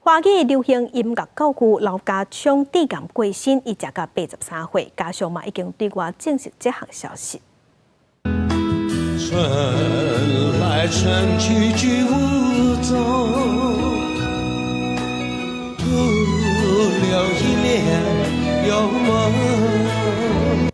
華語流行音樂教父劉家昌致癌過身，伊食甲83歲，家屬嘛已經對外證實這項消息。春來春去俱無蹤，徒留一簾幽夢。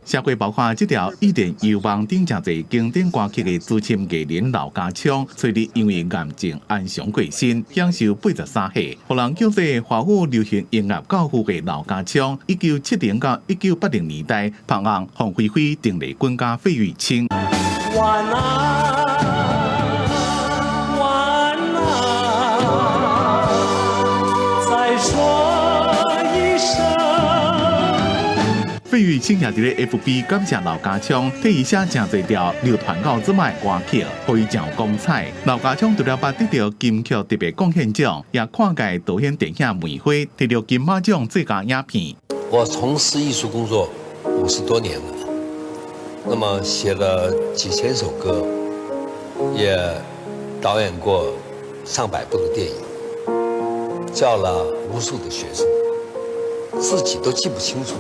社會包括這條一電幽夢頂誠濟經典歌曲的資深藝人劉家昌，昨日因為癌症安詳過身，享壽83歲。予人叫做華語流行音樂教父的劉家昌，1970到1980年代拍紅鳳飛飛、鄧麗君佮費玉清。晚安，晚安，再說一聲。費玉清也佇咧 FB 感謝劉家昌，替伊寫誠濟條流傳到這擺歌曲，予伊誠有光彩。劉家昌除了捌得著金曲特別貢獻獎，也跨界導演電影《梅花》，摕著金馬獎最佳影片。我從事藝術工作50多年了，那麼寫了幾千首歌，也導演過上百部的電影，教了無數的學生，自己都記不清楚。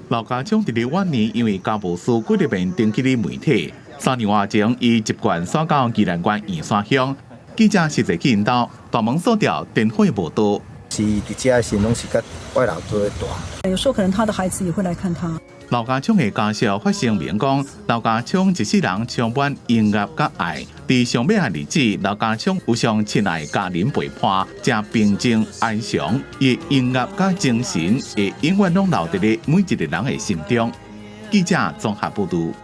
劉家昌佇咧晚年，因為家無事，幾日便登記咧媒體。3年外前，伊習慣徙到宜蘭縣員山鄉。記者實際見到大門鎖掉，電話無多。是佇遮時攏是佮外老做伙蹛。有時候可能他的孩子也會來看他。劉家昌的家屬發聲明講，劉家昌一世人充滿音樂佮愛。佇上尾的日子，劉家昌有上親愛家人陪伴，誠平靜安詳。伊的音樂佮精神會永遠攏留佇咧每一個人的心中。記者綜合報導。